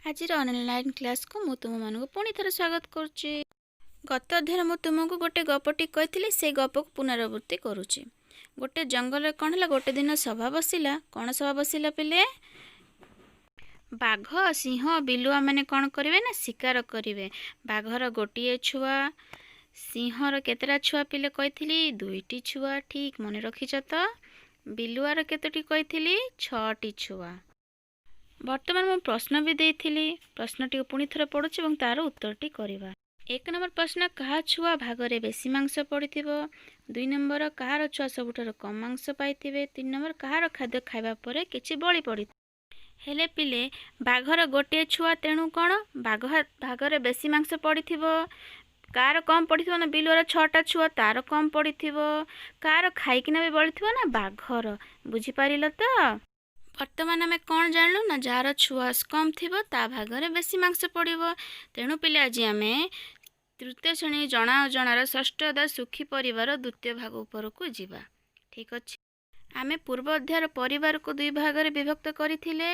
ଆଜିର ଅନଲାଇନ୍ କ୍ଲାସ୍କୁ ମୁଁ ତୁମମାନଙ୍କୁ ପୁଣି ଥରେ ସ୍ୱାଗତ କରୁଛି। ଗତ ଅଧ୍ୟାୟରେ ମୁଁ ତୁମକୁ ଗୋଟେ ଗପଟି କହିଥିଲି, ସେଇ ଗପକୁ ପୁନରାବୃତ୍ତି କରୁଛି। ଗୋଟେ ଜଙ୍ଗଲରେ କ'ଣ ହେଲା? ଗୋଟେ ଦିନ ସଭା ବସିଲା। କ'ଣ ସଭା ବସିଲା ପିଲେ? ବାଘ, ସିଂହ, ବିଲୁଆ ମାନେ କ'ଣ କରିବେ ନା ଶିକାର କରିବେ। ବାଘର ଗୋଟିଏ ଛୁଆ, ସିଂହର କେତେଟା ଛୁଆ ପିଲେ କହିଥିଲି? ଦୁଇଟି ଛୁଆ। ଠିକ୍ ମନେ ରଖିଛ ତ? ବିଲୁଆର କେତୋଟି କହିଥିଲି? ଛଅଟି ଛୁଆ। ବର୍ତ୍ତମାନ ମୁଁ ପ୍ରଶ୍ନ ବି ଦେଇଥିଲି। ପ୍ରଶ୍ନଟିକୁ ପୁଣି ଥରେ ପଢ଼ୁଛି ଏବଂ ତାର ଉତ୍ତରଟି କରିବା। 1 ନମ୍ବର ପ୍ରଶ୍ନ, କାହା ଛୁଆ ଭାଗରେ ବେଶୀ ମାଂସ ପଡ଼ିଥିବ? 2 ନମ୍ବର, କାହାର ଛୁଆ ସବୁଠାରୁ କମ୍ ମାଂସ ପାଇଥିବେ? 3 ନମ୍ବର, କାହାର ଖାଦ୍ୟ ଖାଇବା ପରେ କିଛି ବଳି ପଡ଼ିଥିବ? ହେଲେ ପିଲେ, ବାଘର ଗୋଟିଏ ଛୁଆ, ତେଣୁ କ'ଣ ବାଘ ଭାଗରେ ବେଶୀ ମାଂସ ପଡ଼ିଥିବ। କାହାର କମ୍ ପଡ଼ିଥିବ ନା ବିଲୁଆର ଛଅଟା ଛୁଆ, ତାର କମ୍ ପଡ଼ିଥିବ। କାହାର ଖାଇକିନା ବି ବଳିଥିବ ନା ବାଘର। ବୁଝିପାରିଲ ତ? ବର୍ତ୍ତମାନ ଆମେ କ'ଣ ଜାଣିଲୁ ନା ଯାହାର ଛୁଆ କମ୍ ଥିବ, ତା ଭାଗରେ ବେଶୀ ମାଂସ ପଡ଼ିବ। ତେଣୁ ପିଲେ, ଆଜି ଆମେ ତୃତୀୟ ଶ୍ରେଣୀ ଜଣା ଅଜଣାର ଷଷ୍ଠ ଅଧ୍ୟାୟ ସୁଖୀ ପରିବାର ଦ୍ୱିତୀୟ ଭାଗ ଉପରକୁ ଯିବା। ଠିକ୍ ଅଛି। ଆମେ ପୂର୍ବ ଅଧ୍ୟାୟର ପରିବାରକୁ ଦୁଇ ଭାଗରେ ବିଭକ୍ତ କରିଥିଲେ,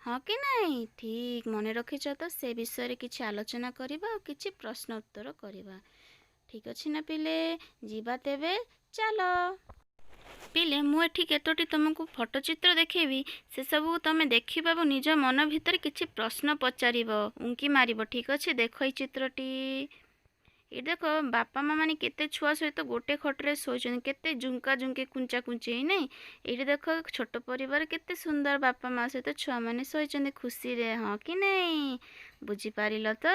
ହଁ କି ନାହିଁ? ଠିକ୍ ମନେ ରଖିଛ ତ? ସେ ବିଷୟରେ କିଛି ଆଲୋଚନା କରିବା ଆଉ କିଛି ପ୍ରଶ୍ନ ଉତ୍ତର କରିବା। ଠିକ୍ ଅଛି ନା ପିଲେ? ଯିବା ତେବେ, ଚାଲ। ପିଲେ, ମୁଁ ଏଠି କେତୋଟି ତୁମକୁ ଫଟୋଚିତ୍ର ଦେଖେଇବି। ସେସବୁ ତମେ ଦେଖିବ ଏବଂ ନିଜ ମନ ଭିତରେ କିଛି ପ୍ରଶ୍ନ ପଚାରିବ, ଉଙ୍କି ମାରିବ। ଠିକ୍ ଅଛି? ଦେଖ ଏଇ ଚିତ୍ରଟି। ଏଇ ଦେଖ, ବାପା ମା ମାନେ କେତେ ଛୁଆ ସହିତ ଗୋଟେ ଖଟରେ ଶୋଇଛନ୍ତି। କେତେ ଜୁଙ୍କା ଜୁଙ୍କି, କୁଞ୍ଚା କୁଞ୍ଚି ନାଇଁ? ଏଇଠି ଦେଖ, ଛୋଟ ପରିବାର, କେତେ ସୁନ୍ଦର, ବାପା ମା ସହିତ ଛୁଆମାନେ ଶୋଇଛନ୍ତି ଖୁସିରେ, ହଁ କି ନାଇଁ? ବୁଝିପାରିଲ ତ?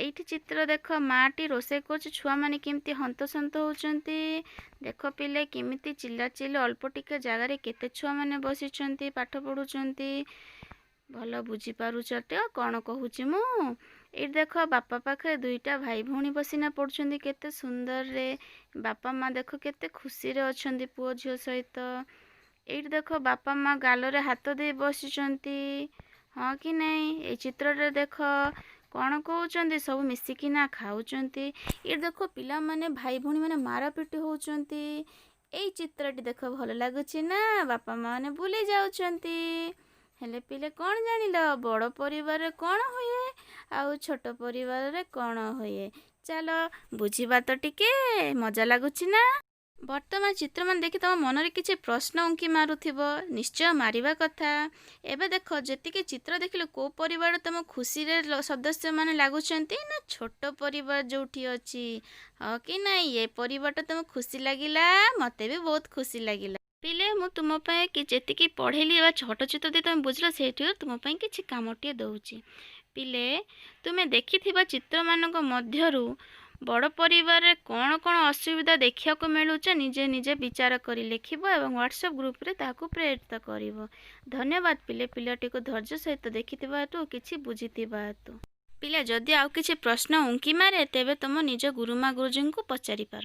ଏଇଠି ଚିତ୍ର ଦେଖ, ମାଟି ରୋଷେଇ କରୁଛି, ଛୁଆମାନେ କେମିତି ହନ୍ତସନ୍ତ ହେଉଛନ୍ତି। ଦେଖ ପିଲେ, କେମିତି ଚିଲ୍ଲାଚିଲ୍ଲି, ଅଳ୍ପ ଟିକେ ଜାଗାରେ କେତେ ଛୁଆମାନେ ବସିଛନ୍ତି, ପାଠ ପଢ଼ୁଛନ୍ତି। ଭଲ ବୁଝିପାରୁଛ ତ କ'ଣ କହୁଛି ମୁଁ? ଏଇଠି ଦେଖ, ବାପା ପାଖରେ ଦୁଇଟା ଭାଇ ଭଉଣୀ ବସିନା ପଢ଼ୁଛନ୍ତି କେତେ ସୁନ୍ଦରରେ। ବାପା ମା ଦେଖ କେତେ ଖୁସିରେ ଅଛନ୍ତି ପୁଅ ଝିଅ ସହିତ। ଏଇଠି ଦେଖ, ବାପା ମା ଗାଲରେ ହାତ ଦେଇ ବସିଛନ୍ତି, ହଁ କି ନାଇଁ? ଏଇ ଚିତ୍ରରେ ଦେଖ, କ'ଣ କହୁଛନ୍ତି, ସବୁ ମିଶିକିନା ଖାଉଛନ୍ତି। ଏଇଠି ଦେଖ, ପିଲାମାନେ ଭାଇ ଭଉଣୀମାନେ ମାରାପିଟି ହେଉଛନ୍ତି। ଏଇ ଚିତ୍ରଟି ଦେଖ, ଭଲ ଲାଗୁଛି ନା? ବାପା ମା ମାନେ ବୁଲି ଯାଉଛନ୍ତି। ହେଲେ ପିଲେ, କ'ଣ ଜାଣିଲ? ବଡ଼ ପରିବାରରେ କ'ଣ ହୁଏ ଆଉ ଛୋଟ ପରିବାରରେ କ'ଣ ହୁଏ? ଚାଲ ବୁଝିବା ତ ଟିକେ। ମଜା ଲାଗୁଛି ନା? ବର୍ତ୍ତମାନ ଚିତ୍ରମାନ ଦେଖି ତମ ମନରେ କିଛି ପ୍ରଶ୍ନ ଉଙ୍କି ମାରୁଥିବ। ନିଶ୍ଚୟ ମାରିବା କଥା। ଏବେ ଦେଖ, ଯେତିକି ଚିତ୍ର ଦେଖିଲ, କେଉଁ ପରିବାର ତମ ଖୁସିରେ ସଦସ୍ୟମାନେ ଲାଗୁଛନ୍ତି ନା ଛୋଟ ପରିବାର ଯେଉଁଠି ଅଛି, ହଁ କି ନାଇଁ? ଏ ପରିବାରଟା ତମକୁ ଖୁସି ଲାଗିଲା? ମୋତେ ବି ବହୁତ ଖୁସି ଲାଗିଲା। ପିଲେ, ମୁଁ ତୁମ ପାଇଁ କି ଯେତିକି ପଢ଼େଇଲି ବା ଛୋଟ ଚିତ୍ର ଦେଇ ତୁମେ ବୁଝିଲ, ସେଇଠି ତୁମ ପାଇଁ କିଛି କାମଟିଏ ଦେଉଛି। ପିଲେ, ତୁମେ ଦେଖିଥିବା ଚିତ୍ରମାନଙ୍କ ମଧ୍ୟରୁ ବଡ଼ ପରିବାରରେ କ'ଣ କ'ଣ ଅସୁବିଧା ଦେଖିବାକୁ ମିଳୁଛି, ନିଜେ ନିଜେ ବିଚାର କରି ଲେଖିବ ଏବଂ ହ୍ୱାଟ୍ସଆପ୍ ଗ୍ରୁପରେ ତାହାକୁ ପ୍ରେରିତ କରିବ। ଧନ୍ୟବାଦ ପିଲେ, ପିଲାଟିକୁ ଧୈର୍ଯ୍ୟ ସହିତ ଦେଖିଥିବା ହେତୁ, କିଛି ବୁଝିଥିବା ହେତୁ। ପିଲା, ଯଦି ଆଉ କିଛି ପ୍ରଶ୍ନ ଉଙ୍କି ମାରେ, ତେବେ ତୁମ ନିଜ ଗୁରୁମା ଗୁରୁଜୀଙ୍କୁ ପଚାରିପାର।